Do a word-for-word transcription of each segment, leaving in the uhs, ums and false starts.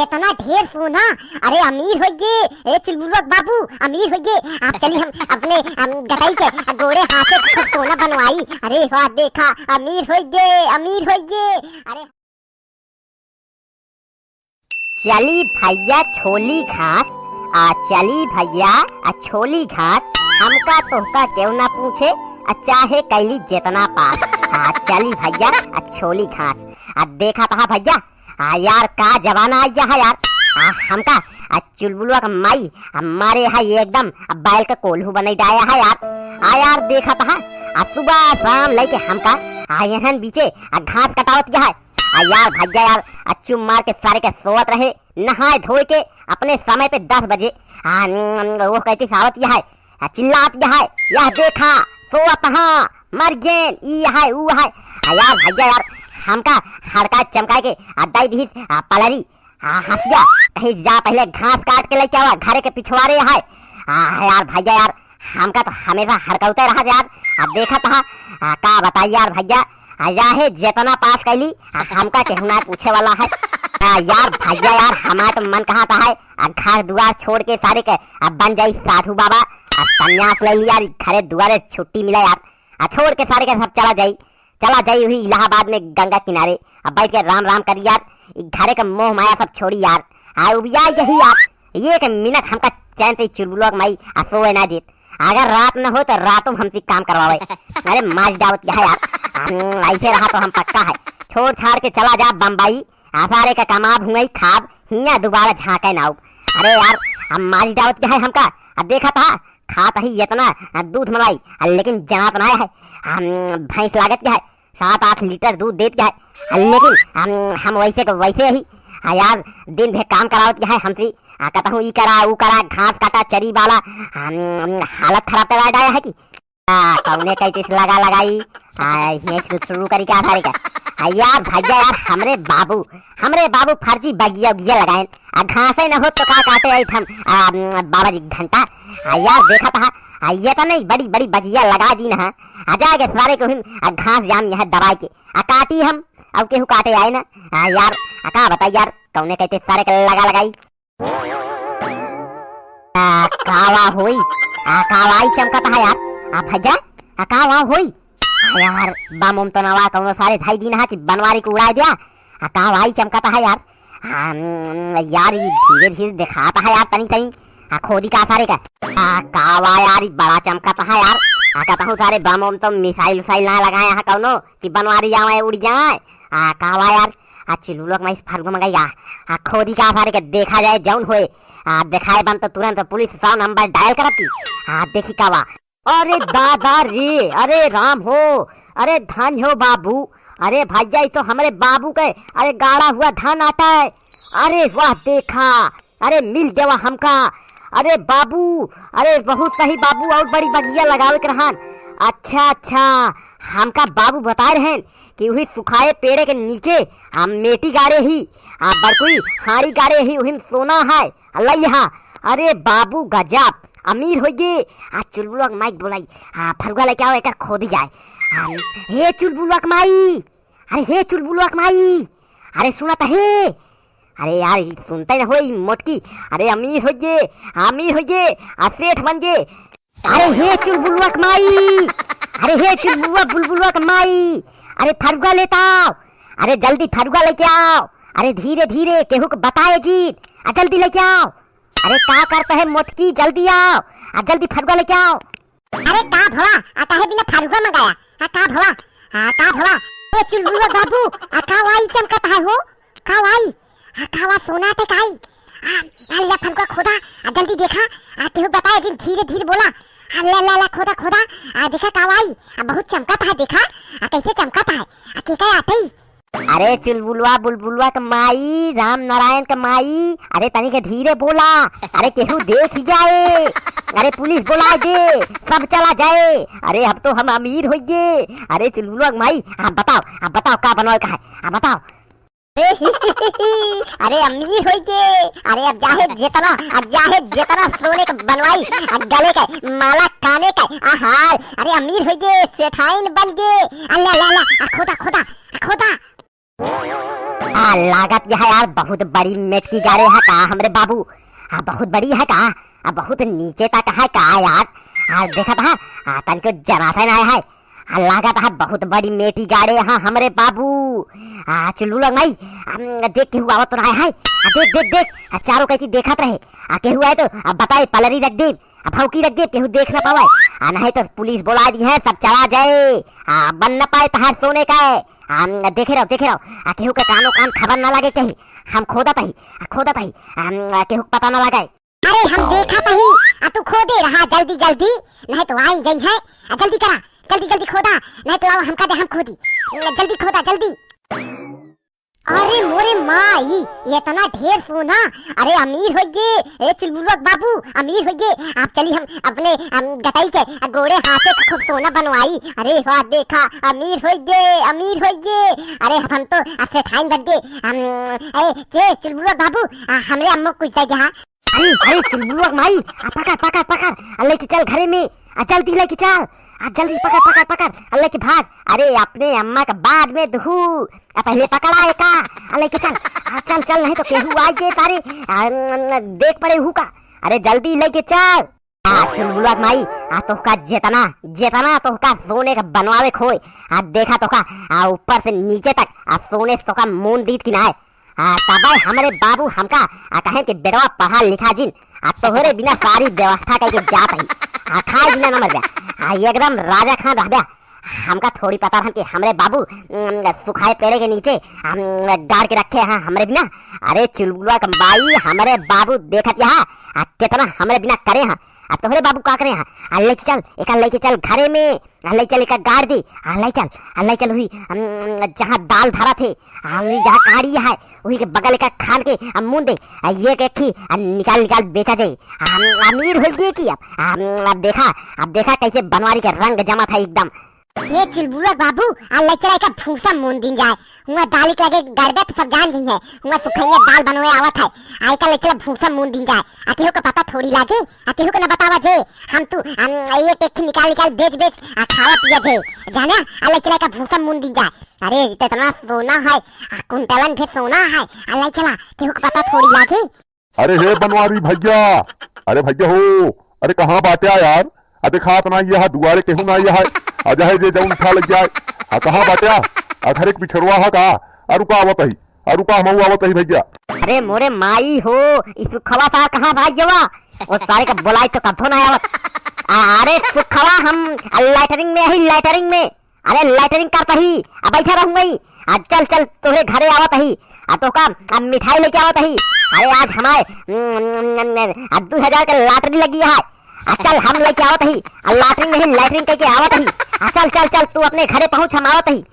इतना ढेर सोना, अरे अमीर होइ गे, ए चुलबुलवा के बाबू, अमीर होइ गे। अब चली हम अपने, हम गटई के गोड़े हाथे खूब सोना बनवाई। अरे वाह देखा, अमीर होइ गे, अमीर होइ गे। अरे चली भइया छोली घास, आ चली भइया आ छोली घास, हमका तोहका केहू ना पूछे, आ चाहे कैली जेतना पास, आ चली भइया आ छोली घास। आ देखा तहा भइया, आ यार का जमाना आइगा है यार, आ हमका आ चुलबुलवा का माई आ मारे है एकदम आ बैल का कोल्हू बनाई डाया है यार। आ यार देखा तहा, आ सुबह शाम लइके हमका आ एहन बीचे आ घास कटावत गा है। आ यार भइया यार, आ चुम मार के सारे के सोवत रहे, नहाए धोए के अपने समय पे दस बजे। आ, न-, न-, वो कहती सावत यह है, आ, चिल्लात यह है, यह देखा, सोवत हाँ, मर गेन, ई है, ऊ है। आ यार भइया यार, हमका हड़का चमकाए के आ दई दिहिस आ पलरी, आ हंसिया, कहीं जा पहले घास काट के लेके आवा, घरे के पिछवारे है। आ यार भइया यार, हमका तो हमेशा हड़कौते रहत यार। अब देखत हा, आ, का बताई यार भइया, आ, चाहे जेतना पास कैली, आ, हमका केहू ना पूछे वाला है। आ, यार भइया यार, हमार तो मन कहत है, आ, घर दुआर छोड़ के सारे के, आ, बन जाई साधु बाबा, आ, संन्यास ले ली यार, घरे दुआरे छुट्टी मिला यार, आ, छोड़ के सारे के सब चला जाई, चला जाई वही इलाहाबाद में गंगा किनारे, आ, बैठ के राम राम करी यार, ई घरे के मोह माया सब छोड़ी यार, आ, उबिया यही यार, एक मिनट हमका चैन से चुलबुलवा के माई आ सोए ना देत। अगर रात न हो तो रातों में हमसे काम करवावे। अरे मार जावत क्या है यार, हम ऐसे रहा तो हम पक्का है, छोड़ छाड़ के चला जा बम्बई, आ सारे का कमाब हुआ खाब, हियाँ दोबारा झांके ना आउब। अरे यार, हम मार जावत क्या है हमका, अब देखा था खात ही इतना दूध मलाई, आ, लेकिन जनात ना है, हम भैंस लागत क्या है, सात आठ लीटर दूध देत है, लेकिन हम, हम वैसे के वैसे ही। आ यार, दिन भर काम करावत है हमसे, आ, कतहूँ ई करा, ऊ करा, घास काटा, चरी बाला, हम, हम हालत खराब करा डाया है कि, आ, कौने कहते से लगा लगाई, आ, ये शुरू, शुरू करी का सारे का। आ यार भइया यार, हमरे बाबू, हमरे बाबू फर्जी बगिया उगिया लगाएन, आ घासे न हो तो का काटे आई हम, आ, बाबा जी घंटा। आ यार देखा था, आ ये तो नहीं, बड़ी बड़ी बगिया लगा दी ना, आ जाएगा सारे को हम, आ घास जाम यहाँ दबाए के, आ काटी हम, अब केहू काटे आए ना। आ यार, आ का बताई यार, कौने कहते सारे के लगा लगाई। आ, कावा होई, आ कावाई चमकत है यार, आ भइया, आ कावा होई। आ यार, बम उम तो नवा कौनो सारे धाई दिन हा कि बनवारी को उड़ाए दिया, आ कावाई चमकत है यार। आ, हम्म, यार, ये धीरे धीरे दिखाता है यार, तनी तनी। आ खोदी का सारे का, आ कावा यार, ई बड़ा चमकत है यार। आ कहता हूँ सारे बम उम तो मिसाइल उसाइल ना लगाए हैं कौनो कि बनवारी आवे उड़ जाए। आ कावा यार, आ चुलबुलवा के माई फरुआ मंगाई आ, आ खोदी का सारे के देखा जाए जौन होए। आ देखाए बन तो तुरंत पुलिस सौ नंबर डायल करती। आ देखी कावा। अरे दादा रे, अरे राम हो, अरे धन हो बाबू, अरे भइया, ई तो हमरे बाबू के, अरे गाड़ा हुआ धान आता है। अरे वाह देखा, अरे मिल देवा हमका। अरे बाबू, अरे बहुत सही बाबू, और बड़ी बगिया लगावे के रहन। अच्छा अच्छा, हमका बाबू बताए रहन कि वही सुखाए पेड़े के नीचे आ मेटी गाड़े ही, आ बड़कुई हाड़ी गाड़े ही, वही में सोना है। अल्लाह यहाँ, अरे बाबू गजब, अमीर होइ गे। आ चुलबुलवा के माई के बोलाई, आ फरुआ लेके आओ, एकर खोदी जाए। आ, हे चुलबुलवा के माई, अरे हे चुलबुलवा के माई, अरे सुना त हे, अरे यार, ई सुनते न हो, ई मोटकी, अरे अमीर होइ गे, अमीर होइ गे, आ सेठ बन गे। अरे हे चुलबुलवा के माई, अरे हे चुलबुलवा बुलबुलवा के माई, अरे फरुआ लेता आओ, अरे जल्दी फरुआ लेके आओ, अरे धीरे धीरे, केहू के बताए जीत, आ जल्दी लेके आओ। अरे का करता है मोटकी, जल्दी आओ, आ जल्दी फरुआ लेके आओ। अरे का भवा, आ काहे बिना फरुआ मंगाया? आ का भवा, आ का भवा? ए चुलबुलवा बाबू, आ का वाई चमकत है हो? का वाई? आ का वा सोना ते काई? आ, आ ले फरुआ खोदा, आ जल्दी देखा, आ केहू बताए जिन, धीरे धीरे बोला। आ ले ले ले खोदा खोदा, आ देखा का वाई, आ बहुत चमकत है देखा, आ कैसे चमकत है, आ के का आते ही? अरे चुलबुलवा बुलबुलवा के माई, राम नारायण के माई, अरे तनी के धीरे बोला, अरे केहू देख ही जाए, अरे पुलिस बुला दे, सब चला जाए, अरे अब तो हम अमीर होइ गे। अरे चुलबुलवा के माई, आप बताओ, आप बताओ का बनवाए का है, आप बताओ। अरे अमीर होइ गे, अरे अब चाहे जितना, अब चाहे जितना सोने के बनवाई, अब गले के माला, काने के, आहार, अरे अमीर होइ गे, सेठाइन बन गे, अल्लाह अल्लाह अल्लाह, आ खोदा खोदा, आ खोदा। आ, लागत यह यार बहुत बड़ी मेटकी गाड़े है का हमरे बाबू? आ, बहुत बड़ी है का? आ, बहुत नीचे तक है का यार? आ, देखत है, आ, तनिको जनाते ना है। आ, लागत है बहुत बड़ी मेटी गाड़े है हमरे बाबू। आ, चुलबुलवा माई, आ, देख केहू आवत तो रहा है। आ, देख, देख, देख, आ, चारों कैसी देखत रहे। आ, केहू आए तो, आ, बताए, पलरी रख दे। आ, भौकी रख दे, केहू देख ना पावे। आ, नहीं तो पुलिस बोला दी है, सब चला जाए। आ, बन ना पाए तहार सोने का। आ, देखे रहो, देखे रहो। आ, केहू के कानो कान खबर ना लागे कहीं। हम खोदत ही, आ, खोदत ही। आ, केहू के पता ना लागे। अरे, हम देखत ही। आ, तू खोदे रहा जल्दी जल्दी, नहीं तो आइन जई है। आ, जल्दी करा, जल्दी जल्दी खोदा, नहीं तो आओ हमका दे, हम खोदी। जल्दी खोदा, जल्दी। अरे मोरे माई, इतना ढेर सोना। अरे अमीर होइ गे, ए चुलबुलवा बाबू, अमीर होइ गे। आप चली हम अपने, हम गटई के गोड़े हाथे के खूब सोना बनवाई। अरे वाह, देखा, अमीर होइ गे, अमीर होइ गे। अरे हम तो अब सेठाइन बन गे। हम, ए, ए चुलबुलवा बाबू, आ, हमरे अम्मा कुछ दे जहाँ। अरे, अरे, चुलबुलवा माई, आ, पकड़, पकड़, पकड़, आ, लेके चल घरे में, आ, जल्दी लेके चल, आ, जल्दी पकड़, पकड़, पकड़, आ, लेके भाग। अरे, अपने अम्मा का बाद में दुहू, आ, पहले पकड़ा एका, आ, लेके चल, आ, चल, चल, नहीं तो केहू आ जे तारे, आ, न, न, देख पड़े हू का। अरे, जल्दी लेके चल। आ, चुलबुलवा माई, आ, तोहका जेतना, जेतना तोहका सोने का बनवावे खोए, आ, देखा तोहका, आ, ऊपर से नीचे तक, आ, सोने से तोहका मून दीत कि नाय। आ, तबे हमरे बाबू हमका, आ, कहे कि बेटवा पढ़ा लिखा जिन, आ, तोहरे बिना सारी व्यवस्था करके जात ही। आ, खाए बिना न मर जा। आ, एकदम राजा खान रहबे। हमका थोड़ी पता रहन कि हमरे बाबू, उम, सुखाए पेड़े के नीचे, हम, गाड़ के रखे हैं हमरे बिना। अरे चुलबुलवा क माई, हमरे बाबू देखत यहाँ, आ, कितना हमरे बिना करे हैं। आ, तोहरे बाबू का करे हैं? आ, लेके चल, एका लेके चल घरे में। आ, ले चल, एका गाड़ दे। आ, ले चल, आ, ले चल, हुई, हम, जहाँ दाल धरा थे, आ, हुई जहाँ काड़ी है, वही के बगल का खान के, आ, मुंह दे। आ, ये के खी, आ, निकाल, निकाल बेचा जाए। आ, हम अमीर हो गए कि अब, आ, हम, अब देखा, अब देखा कैसे बनवारी के रंग जमा था एकदम। ये चुलबुलवा बाबू, आ, ले चला एका भूसा मुंह दिन जाए। हुआ दाल के लगे गड़बे तो सब जान गई है। हुआ सुखैया दाल बनवे आवत है। आ, एका ले चला भूसा मुंह दिन जाए। आ, केहू के पता थोड़ी लागे। आ, केहू के न बतावा जे। हम तू, हम, ये टेक्सी निकाल निकाल बेच बेच, आ, खावा पिया जे। जाना, आ, ले चला एका भूसा मुंह दिन जाए। अरे, इतना सोना है, आ, कुंटलन भे सोना है। आ, ले चला, केहू के पता थोड़ी लागे। अरे हे बनवारी भैया, अरे भैया हो, अरे कहाँ बाट्या यार? आ देखात ना यह दुआरे केहू ना यह, आ जाए जे जौन उठा लग जाए। आ कहाँ बाट्या? आ घरे के पिछड़वा हा का? आ रुका आवत ही, आ रुका हमहू आवत ही भैया। अरे मोरे माई हो, ई सुखवा सार कहाँ भाग गवा? ओ सारे का बोलाई तो कभो ना आवत। आ, अरे सुखवा हम लैटरिन में ही, लैटरिन में। अरे लैटरिन करत ही, अब बैठा रहूंगा ही। आ चल चल तोहरे घरे आवत ही, आ तोहका अब मिठाई लेके आवत ही। अरे आज हमारे, उम, उम, उम, उम, आ दू हजार का लॉटरी लगी है। आ चल हम लेके आवत ही, आ लॉटरी नहीं लैटरिन करके आवत ही। आ चल चल चल तू अपने घरे पहुँच, हम आवत ही।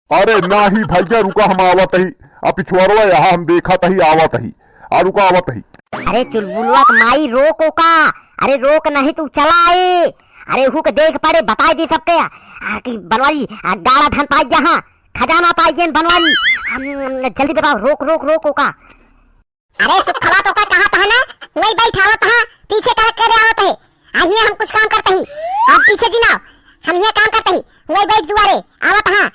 अरे नाही भैया रुका हम आवत ही, आ पिछुआरवा यहाँ हम देखत ही आवत ही, आ रुका आवत ही। अरे चुलबुलवा के माई रोक ओका, अरे रोक नहीं तू चला ए। अरे हु के देख पड़े बताई दी सबके, आ कि बनवारी, आ गाड़ा धन पाई जहाँ, खजाना पाई जेन बनवारी। हम, जल्दी बताओ, रोक, रोक, रोक ओका। अरे सुखवा तो का कहा था ना, वही बैठावत है, पीछे कर करे आवत है। आ हियाँ हम कुछ काम करते ही, आप पीछे दिन आओ, हम हियाँ काम करते ही, वही बैठ दुआरे, आवत हाँ,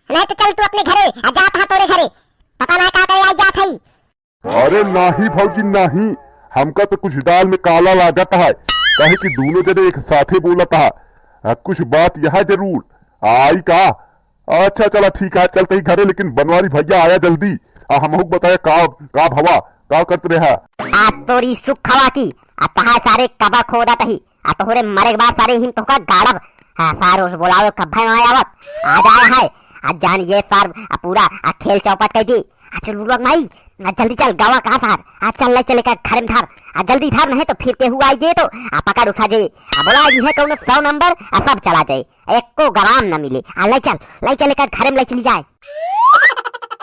नहीं तो चल तू अपने घरे, आ जात हाँ तोरे घरे, पता ना का करे आई जात है। अरे नाही भौजी नाही, हमका तो कुछ दाल में काला लागत है, काहे कि दोनों जने एक साथे बोलत है। आ, कुछ बात यह जरूर आई का? अच्छा चला ठीक है, चलते ही घरे, लेकिन बनवारी भैया आया जल्दी, आ हमहू के बताया का, का भवा, का करत रहा। आ तोरी सुखवा की, आ तहा सारे कबा खोदत ही, आ तोहरे मरे के बाद सारे हिम तोहका गाड़ब। हाँ, सार उस बोलावे कब्बे ना आवत। आ जा है। आ जान ये सार, आ पूरा, आ खेल चौपट कर दी। आ चुलबुलवा माई, आ जल्दी चल, गावा कहाँ सार? आ चल, ले चले का घरे में धर। आ जल्दी धर, नहीं तो फिर केहू आई जे तो, आ पकड़ उठा जे। आ बोला जी है कौनो सौ नंबर, आ सब चला जाए। एको ग्राम न मिले। आ ले चल, ले चले का घरे में ले चली जाए।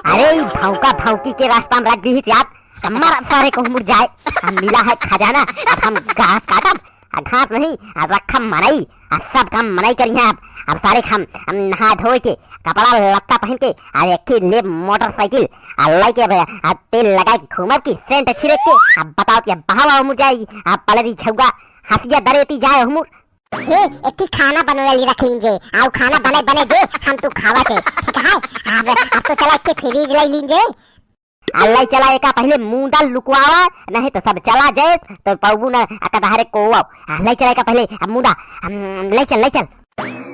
अरे ई भौंका भौंकी के रास्ता में रख दी यार। मर सारे को मुड़ जाए। हम मिला है खजाना, अब हम घास काटब, आ घास नहीं, आ रखम मनई, आ सब काम मनई करी हैं। अब, अब सारे हम, हम नहा धोए के, कपड़ा लत्ता पहन के, आ एक ही लेब मोटरसाइकिल, आ लेके अब, आ तेल लगाए घूमब की सेंट छिड़क के, अब बताओ कि बहावा मुड़ जाए, आ पलरी झौगा, हंसिया दरेती जाए हुमुर। हे, एक ठे खाना बनवै ली रख लीन जे, आउ खाना बनै बनै दे, हम तू खावा थे, ठीक है? अब, अब तो चला एक ठे फ्रिज लै लीन जे। आ लै चला एका पहिले मुंडा लुकवावा, नहीं तो सब चला जाए, तो पौबू ना अकदहरे को। आ लै चला एका पहिले, अब मुंडा, हम, लै चल, लै चल।